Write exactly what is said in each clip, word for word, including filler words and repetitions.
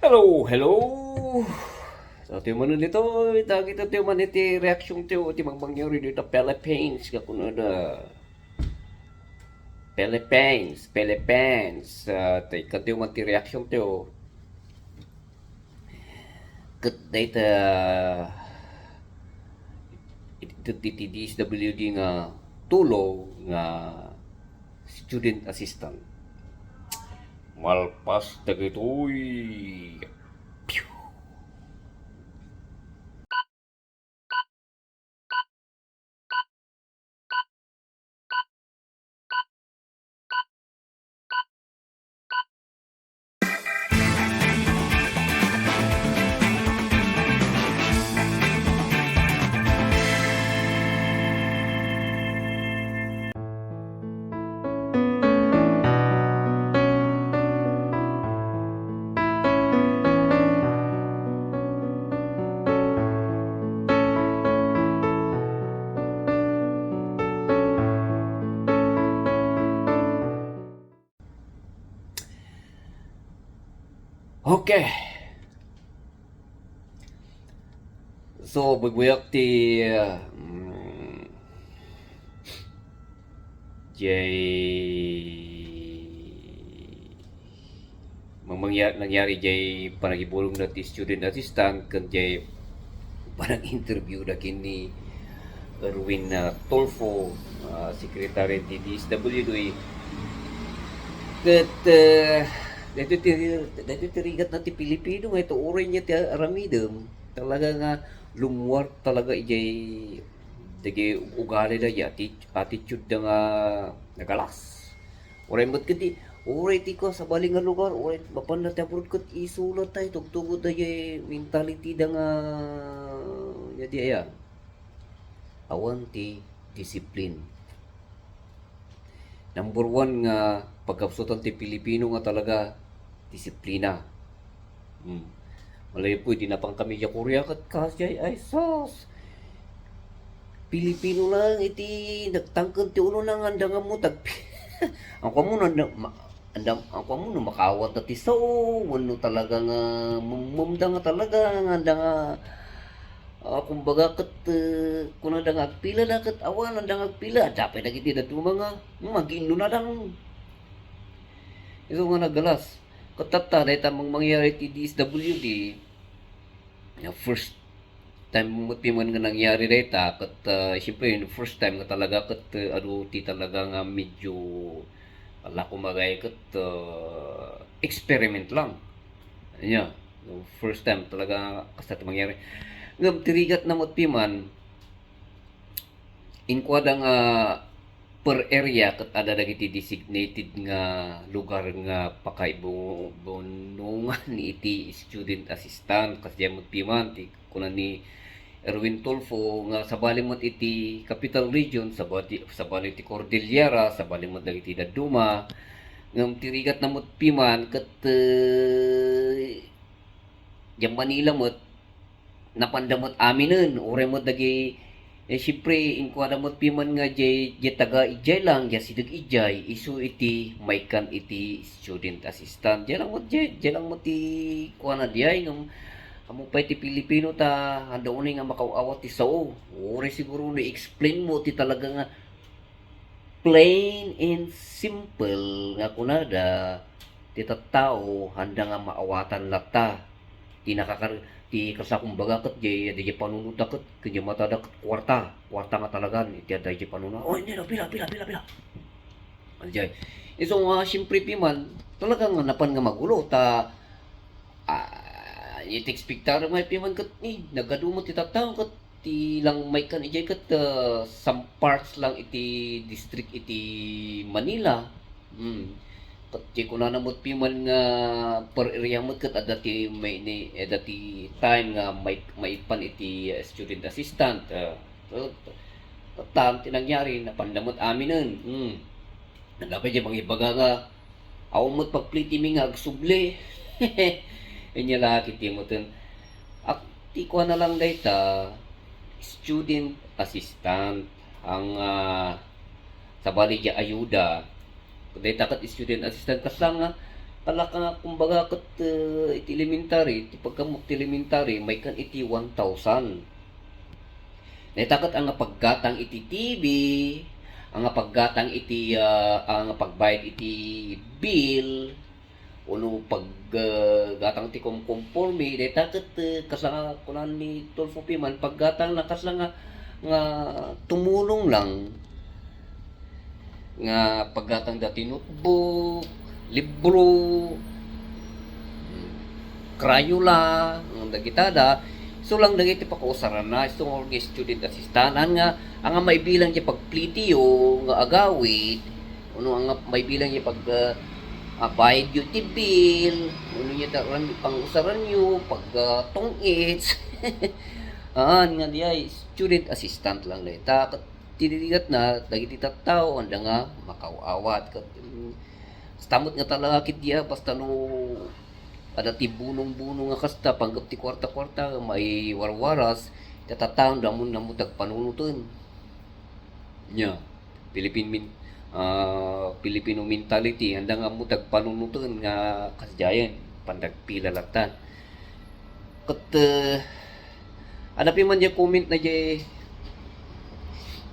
Hello, hello. So, tayo man dito, dagita tayo man iti reaction tayo, iti mangmangyari dito Philippines, nga kuno da Philippines, Philippines. Ah, tay, kantayo man ti reaction tayo. Ket dayta, iti, iti D S W D nga tulong nga student assistant. Malpas dagitoy. Pew! Okay. So, buybuyak ti, ah, mm, jay mangmangya-, nangyari jay panagibulongna ti student assistant ken jay panag-interview da ken ni Erwin, ah, Tulfo, ah, secretary ti D S W D. Ket, ah, daytoy ti, daytoy ti rigatna ti Pilipino nga ito, uray niya ti aramidem, talaga nga lumuar talaga ijay dagiti ugalida, iti atti-, attitude da nga nagalas. Uray met ket di, uray ti kua, sabali nga lugar, uray mapanna ti abroad ket isu latta, tugtugot da jay mentality da nga, iti aya, awan ti discipline. Number one nga pagkabsutan ti Pilipino nga talaga, disiplina. Hmm. Malay po, di napan kami diay Korea ket kasdiay, ay sus! Pilipino lang iti nagtangken ti unona nga anda nga mo tagpi-, ang kuan mo, anda, ma-, anda, ang kuan mo, no makaawat na ti sao, wenno talaga nga, mem-, memda nga talaga, nga anda nga, ah, kumbaga ket, eh, kunada nga agpila da ket awan, anda nga agpila, adda pay dagiti dadduma nga, hmm, agiinno na lang. Isu nga nagalas. Ket tatta, dayta mang-, mangyari ti D S W D, nga first time met piman nga nangyari dayta, ket, ah, siyempre, first time nga talaga, ket, ah, adu ti talaga nga medyo, ala, kumbaga, ket, ah, experiment lang. Ania, first time talaga kasta ti mangyari. Ngem ti rigatna met piman, inkuada nga per area ket adda dagiti designated nga lugar nga pakaibu-, bunongan iti student assistant. Kasdiay met piman ti kuna ni Erwin Tulfo nga sabali met iti Capital Region, sabali, sabali iti Cordillera, sabali met dagiti dadduma. Ngem ti rigatna met piman ket, eh, diay Manila met, napanda met aminen, uray met dagiti, eh, siyempre, inkuada met piman nga diay, diay taga idiay lang, diay asideg idiay, isu iti maikkan iti student assistant. Diay lang met, diay, diay lang met ti kuana diay, ngem ammok pay ti Pilipino ta, anda unay nga makaaw-awat ti sao. Uray siguro no i-explain mo ti talaga nga plain and simple nga kunada, ti tattao, anda nga maawatan latta. Ti nakakar-, ti kasta kumbaga ket diay, diay panunotda ket, ket diay matada ket kuarta. Kuarta nga talagan, iti adda diay panunot. Oh, hindi, no, pila, pila, pila, pila. Ano diay? Isu nga, siyempre, piman, talaga nga napan nga magulo, ta, ah, iti ekspektar nga piman ket, eh, nagadu met ti tattao ket, ti lang maikkan idiay ket, ah, some parts lang iti district iti Manila. Hmm. Ket ti kunana met piman nga per area met ket adda ti may ni, adda ti time nga may, maipan iti, ah, student assistant. Ah, ket, ket ti nangyari, napanda met aminen. Hmm. Anda pay diay mangibaga nga, awan met pagplitimi nga agsubli. Ania la ket ti meten. Ak-, ti kuana lang dayta, student assistant, ang, ah, sabali diay ayuda. Dayta ket student assistant, kasta nga, Talaka nga, kumbaga, ket, eh, iti elementary, iti pagkammok ti elementary, maikkan iti one thousand. Dayta ket anga paggatang iti T V, anga paggatang iti, ah, anga pagbayad iti bill, uno pag, ah, gatang ti kumkumporme, dayta ket, eh, kasla nga kunan ni Tulfo Piman, paggatang na kasla nga, nga tumulong lang. Nga paggatang dati notebook, libro, Crayola, nga dagita da, isu lang dagiti pakausaranna, isu nga org student assistant, nga, anga maibilang ti pagplitiyo nga agawid, uno anga maibilang ti pag, ah, ah, bayadyo ti bill, uno nia ta-, ran-, pangusaranyo, pag, ah, tong-its. Aan, nga diay student assistant lang dayta. Ket ti rigatna, dagiti tattao, anda nga makaw-awat. Ket, mm, basta met nga talaga ket dia, basta no adda ti bunong-bunong nga kasta, panggep ti kuarta-kuarta, maiwarwaras, ti tattao, damo, damo ti agpanunuten. Nia, Philippine men-, ah, Filipino mentality, anda nga ammo ti agpanunuten nga kasdiayen, pandagpila latta. Ket, eh, adda piman diay comment na diay,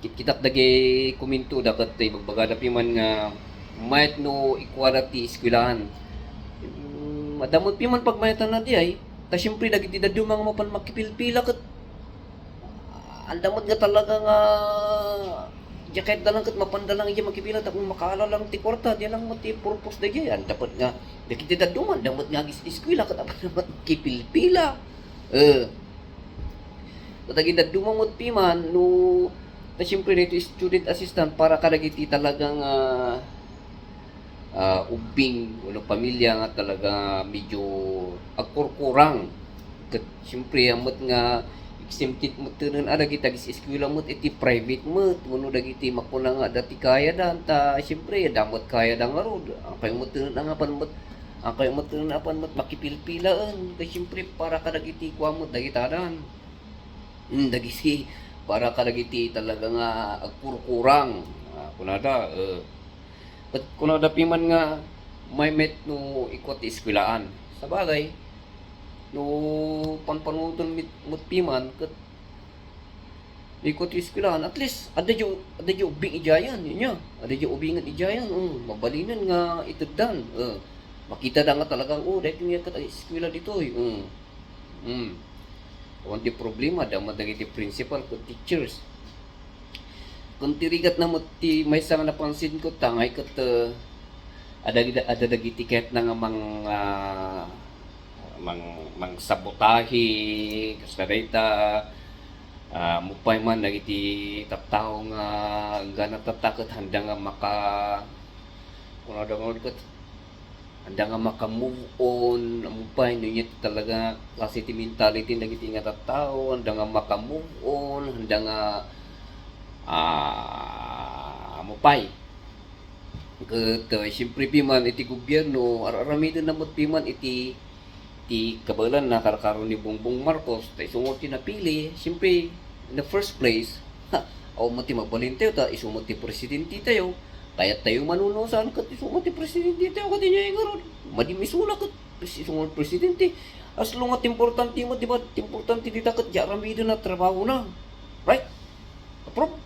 kitkitak dagiti commento da ket ibagbagada piman nga mayat no ikuada ti eskwelahan. Mm, adda met piman pagmayatanna diay, ta siyempre dagiti dadduma nga mapan makipilpila ket anda met nga talaga nga diay kayatda lang ket mapanda lang idiay makipila tapno makaala lang ti kuarta, diay lang met ti purpose da diay. Anda met nga dagiti dadduma, anda met nga agis-eskwela ket apan met kipilpila. Eh, ket dagiti dadduma met piman, no, ta siyempre daytoy student assistant para kadagiti talagang, ah, ah, ubbing wenno pamilya nga talaga medyo agkurkurang. Ket siyempre, ammo met nga exempted met ket adagiti agis-eskwela met iti private met wenno dagiti makuna nga adda ti kayadan, ta siyempre, adda met kayada ngarud. Ania kayo met ket nga apan met, ania kayo met ket nga apan met makipilpilaen. Ket siyempre, para kadagiti kua met dagitadan. Hmm, dagiti, para kadagiti talaga nga agkurkurang. Ah, kunada, eh, Ket kunada piman nga mayat met no ikua ti eskwelahan. Sabagay, no panpanunoten met, met piman ket ikua ti eskwelahan, at least, adda diay, adda diay ubbing idiayen, ania? Adda diay ubbingen idiayen, mm, mabalinen nga iteddan, eh. Makitada nga talagang, "Oh, daytoy nga ket eskwela ditoy," mm. Mm. Awan ti problema, adda met dagiti principal ken teachers. Ken ti rigatna met ti maysa nga napansinko, ta ngay ket, eh, adda, adda dagiti kayatna nga mang-, ah, mang-, mangsabotahe, kasla dayta, ah, mupay man dagiti tattao nga enggana tatta ket anda nga maka-, kunada ngarud ket, anda nga maka-move on, ammom pay, no, ania ti talaga klase ti mentality dagiti nga tattao, anda nga maka-move on, anda nga, ah, ammom pay. Ket, uh, siyempre piman iti gobierno, ar-, aramidenna met piman iti ti kabaelanna, karkaro ni Bongbong Marcos, ta isu ngarud ti napili, siyempre, in the first place, ha, awan met ti mabalintayo, ta isu met ti presidentetayo, kayattayo manunusan, ket isu met ti presidentetayo, ket inya ngarud, madi met isuna, ket pres-, isu ngarud presidente. As long as importante met, di ba, importante dita, ket diay aramidenna trabahona. Right? Approve.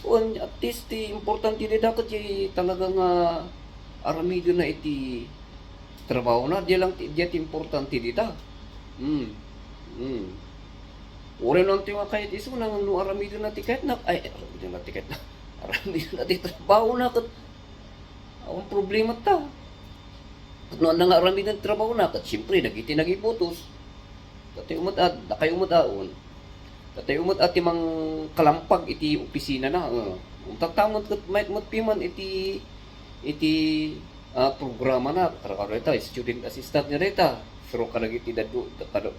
Wen, at least, ti importante dita ket diay talaga nga aramidenna iti trabahona, diay lang ti, diay ti importante dita. Hmm. Hmm. Uray no antoy nga kayat isuna, no aramidenna ti kayatna, ay, aramidenna ti kayatna. Aramidenna ti trabahona ket awan problema ta. Ket no anda nga aramiden ti trabahona, ket siyempre, dagiti nagibotos. Datayo met a, dakayo met a, un. Datayo met a ti mangkalampag iti opisinana, eh. Ket tatta met ket mayat met piman iti, iti, ah, programana, karkaro dayta, student assistant nga dayta. Through kadagiti daddu-, kada-,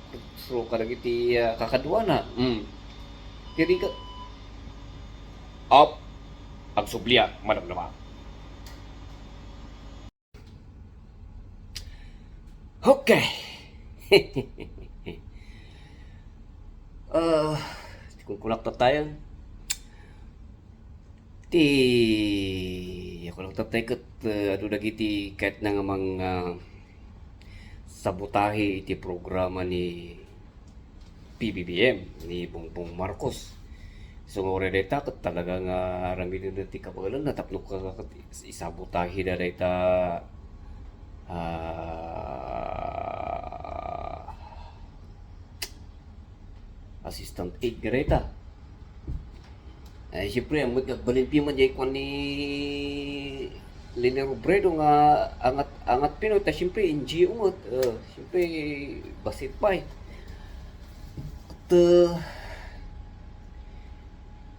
through kadagiti, ah, kakaduana. Mm. Ti rigat, up, agsubliak, madamdama. Okay. Ah, kunkunak tattayon. Ti Kunak tattay ket, eh, adu dagiti ket na nga mang, ah, sabotahe iti programa ni P B B M, ni Bongbong Marcos. So, nga uray dayta, ket talaga nga aramiden ti kabaelanna tapno ka-, ket is-, isabotahe da dayta, ah, assistant aid nga dayta. Ay, siyempre, ammot nga agbalin piman, jay kuan ni Leni Robredo nga angat, angat Pinoy, ta siyempre, N G O met, eh, siyempre, bassit pay. Ket,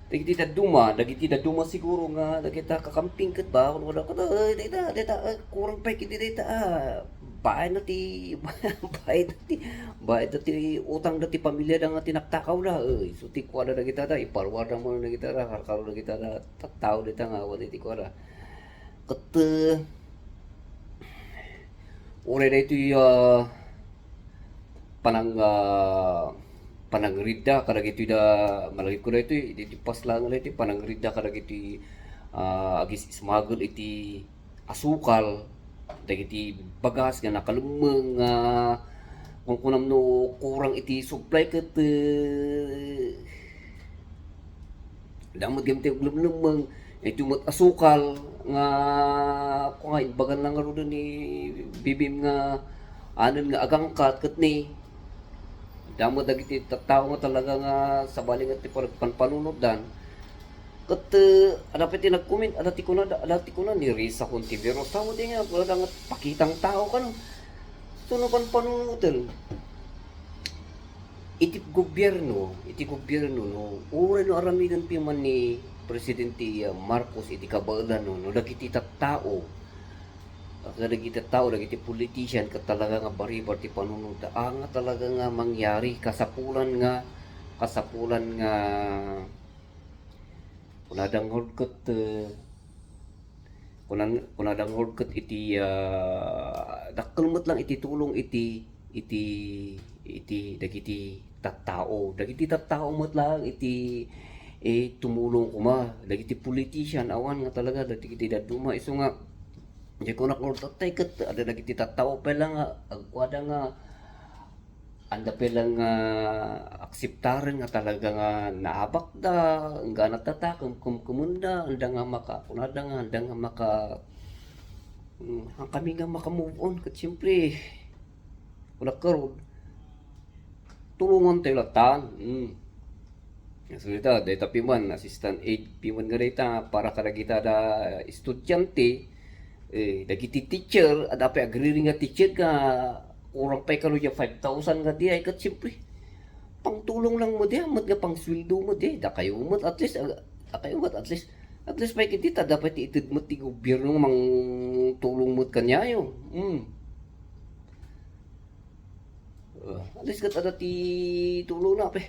dagiti dadduma, dagiti dadduma siguro nga, dagita kakamping ket ba, kuno, kuno, eh, dayta, dayta, eh, kurang pay ket dayta, ah, baen na ti, baen na ti, baen na ti utang da ti pamilya da nga tinaktakawda, eh, isu ti kuada dagita da, iparuar da man dagita da, karkaro dagita da, tattao dayta nga awan iti kuada. Ket, eh, uray daytoy, ah, panang-, ah, panangridda kadagitoy da, malagipko daytoy, iti pas laeng daytoy, panangridda kadagitoy, ah, agis-ismagel iti asukal, dagiti bagas nga nakalemmeng nga kunkunam no kurang iti supply ket, eh, Damo met gayam ti aglemlemmeng, iti met asukal nga, kua nga, imbagan lang ngaruden ni B B M nga anen nga agangkat ket ni, damo dagiti tattao nga talaga nga sabali nga ti pan-, panpanunotdan. Ket, eh, adda pay ti nag-comment, adda ti kunada, adda ti kuna ni Risa Hontiveros, "Sao di nga, wala nga pakitang tao kano?" So, no panpanunoten, iti gobierno, iti gobierno, no, uray no aramiden piman ni Presidente, ah, Marcos iti kabaelan, no, no dagiti tattao, ah, kadagiti tattao, dagiti politician, ket talaga nga baribar ti panunotda, ah, nga talaga nga mangyari, kasapulan nga, kasapulan nga, kunada ngarud ket, eh, kunan-, kunada ngarud ket iti, ah, dakkel met lang iti tulong iti, iti, iti dagiti tattao. Dagiti tattao met lang iti, eh, tumulong koma. Dagiti politician, awan nga talaga, dagiti dadduma. Isu nga, di kunak ngarud tattay ket, adda dagiti tattao pay lang nga, agkuada nga, Anda pay lang nga akseptaren nga talaga nga naabakda, enggana tatta, kem-, kemkemenda, anda nga maka-, kunada nga, anda nga maka-, mm, haan kami nga maka-move on, ket siyempre, kunak ngarud, tulongantayo lattan, mm. Nga sulita, dayta piman, assistant aid piman nga dayta, para kadagita da estudiante, eh, dagiti teacher, adda pay agriri nga teacher nga kurang pay kano diay five thousand nga diay, ket siyempre, pangtulong lang met diay, met nga pangsweldo met diay, dakayo met, at least, ah, dakayo met, at least, at least pay ket dita, adda pay ti ited met ti gobierno nga mangtulong met kaniayo. Hmm. Ah, at least ket adda ti tulongna, pe.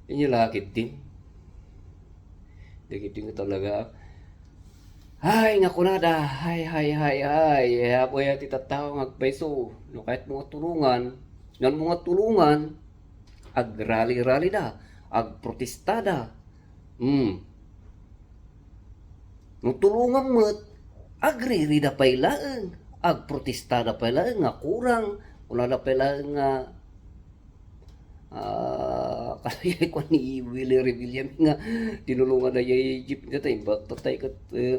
Inya la ketdin. Dagiti nga talaga. Ay, nga kunada, hay, hay, hay, hay. Apo ya ti tattao nga agpayso. No kayatmo nga tulongan, nganmo nga tulongan, agrali-ralida, agprotestada. Hmm. No tulongan met, agririda pay laeng, agprotestada pay laeng nga kurang, kunada pay laeng nga, ah, kayat kuan ni Willie Revillame nga tinulongan na diay jeep dita, imbag tattay ket, eh,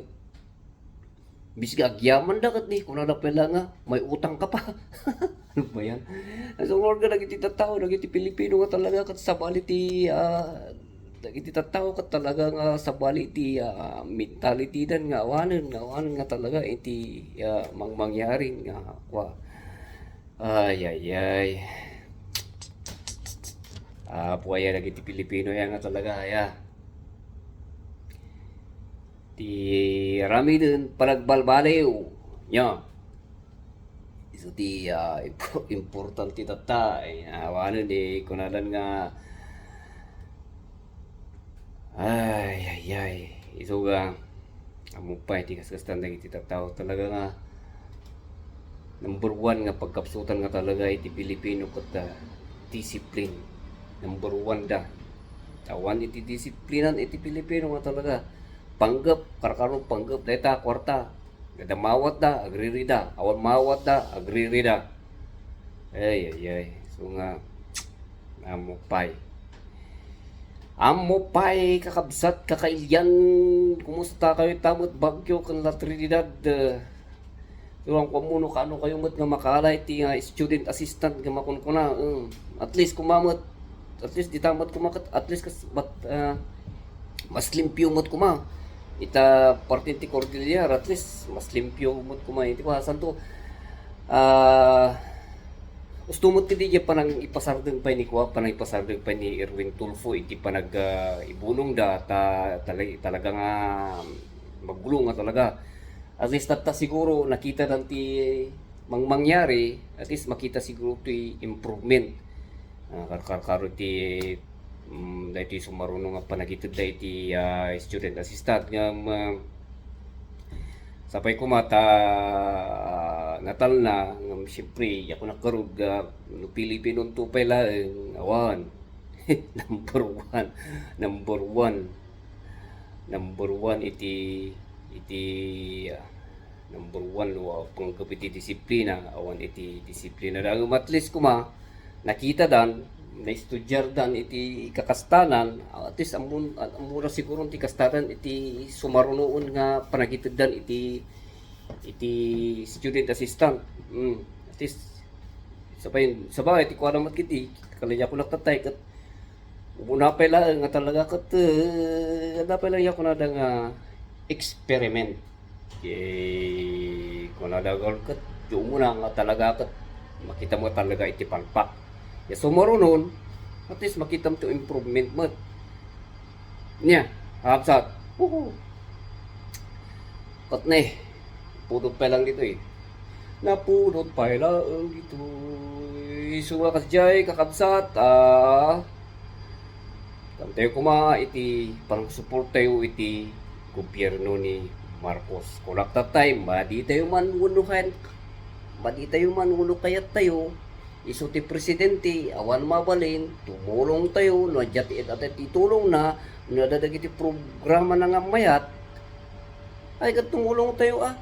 Bisga agyamanda ket ni, kunada pay la nga, "May utang ka pa." Ano ba yan? As a worker, dagiti tattao, dagiti Pilipino nga talaga ket sabali ti, ah, dagiti tattao ket talaga nga sabali ti, ah, mentality dan nga awanen, nga awanen nga talaga iti, ah, mangmangyarin nga kua. Ay, ay, ay. Apo aya dagiti Pilipino aya nga talaga aya. Ti aramiden panagbalbaliw. Nya. Isu ti, ah, impo-, importante tatta. Ay, awanen di kunadan nga, ay, ay, ay. Isu nga, ammo pay ti kaskastan dagiti tattao. Talaga nga, number one nga pagkapsutan nga talaga iti Pilipino ket, ah, discipline. Number one da. Awan iti disiplinan iti Pilipino nga talaga. panggep, karkaro panggep dayta kuarta. Adda maawatda, agririda. Awan maawatda, agririda. Ay, ay, ay. So nga, ammok pay. Ammok pay, kakabsat, kakailian. Kumusta kayo ta met Baguio ken La Trinidad? Iwan ko ammo no kaano kayo met nga makaala iti, ah, student assistant nga makunkuna. Mm. At least koma met, at least dita met koma ket, at least kas-, bat-, ah, mas limpio met koma. Ita parte ti Cordillera, at least mas limpio met koma. Iti kua, santo, ah, gusto met ti diay panang ipasardeng pay ni kua, panang ipasardeng pay ni Erwin Tulfo iti panag, ah, ibunong da ta, tala-, talaga nga magulo nga talaga. At least tatta siguro nakita dan ti mang-, mangyari, at least makita siguro ti improvement. Ah, kar-, kar-, karo ti, mm, daytoy sumaruno nga panagitedda iti, ah, student assistant nga, ma-, sapay koma ta, ah, natalna, ngem siyempre, ako nakarod, ah, no Pilipino to pay laeng, awan. Number one. Number one. Number one iti, iti, ah, number one, wa, panggep iti disiplina, awan iti disiplina. Ngem at least koma, nakita dan, naistudiar dan iti kakastanan, at least ammo, ammo na siguro ti kastanan iti sumarunoon nga panagiteddan iti, iti student assistant. Mm, at least, sabay, sabay, ti kuana met kiti, kalayaw ko naktatay, ket umuna pay laeng nga talaga ket, eh, adda pay laeng kunada nga experiment. Jay kunada gol ket, jay umuna nga talaga ket makita mo talaga iti palpak. Ya sumarunon, at least makita mo ti improvement met. Nia, hapsat. Woohoo! Ket ne, pudot pay lang ditoy. Napudot pay laeng ditoy. Isu nga kasdiay, kakabsat, ah, kantayo koma iti panangsuportayo iti gobierno ni Marcos. Kunak tatay, madi tayo man wenno kay-, madi tayo man wenno kayat tayo, isu ti presidente, awan mabalin, tumulong tayo, no adda ti, adda ti tulongna, no adda dagiti programa na nga mayat, ay, ket tumulong tayo, ah.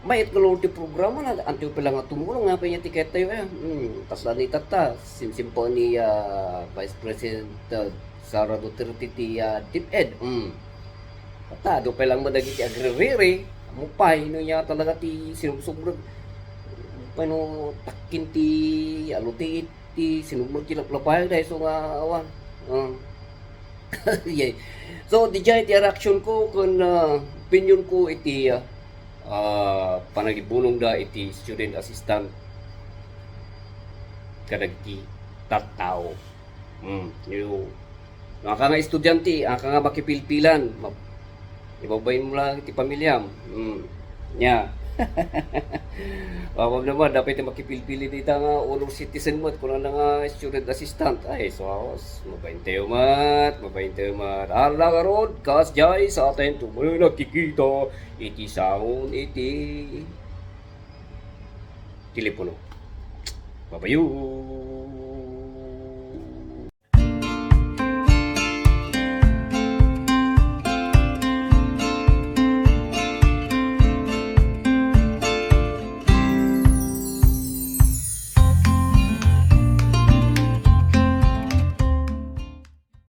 Mayat nga ti programa na, antayo pay lang nga tumulong, nga pay ti kayat tayo, eh. Hmm, kasla ni tatta, simsimpo ni, ah, Vice President, ah, Sara Duterte ti, ah, DepEd. Hmm. Tatta, adu pay lang madagiti agririri, ammo pay, no niya talaga ti sinumsumreg. Ammo pay no takkin ti, alutiit, ti sinumreg ti laplapayag, dahil so nga, awan. Ah. Yay. So, didiay ti reaction ko ken, ah, opinion ko iti, ah, ah, panagibunong da iti student assistant kadagiti tattao. Hmm, yo. Aka nga estudiante, aka nga makipilpilan, ma-, ibabain mo lang ti pamilyam. Hmm. Nya. Bawal naman, dapat yung makipilpili dito nga honor citizen mo, at kung ano nga student assistant. Ay, sus, mabain tayo mat, mabain tayo mat. Ala, garod, kasdiay sa atin, tumoy nakikita, iti sound, iti telepono. Babayo.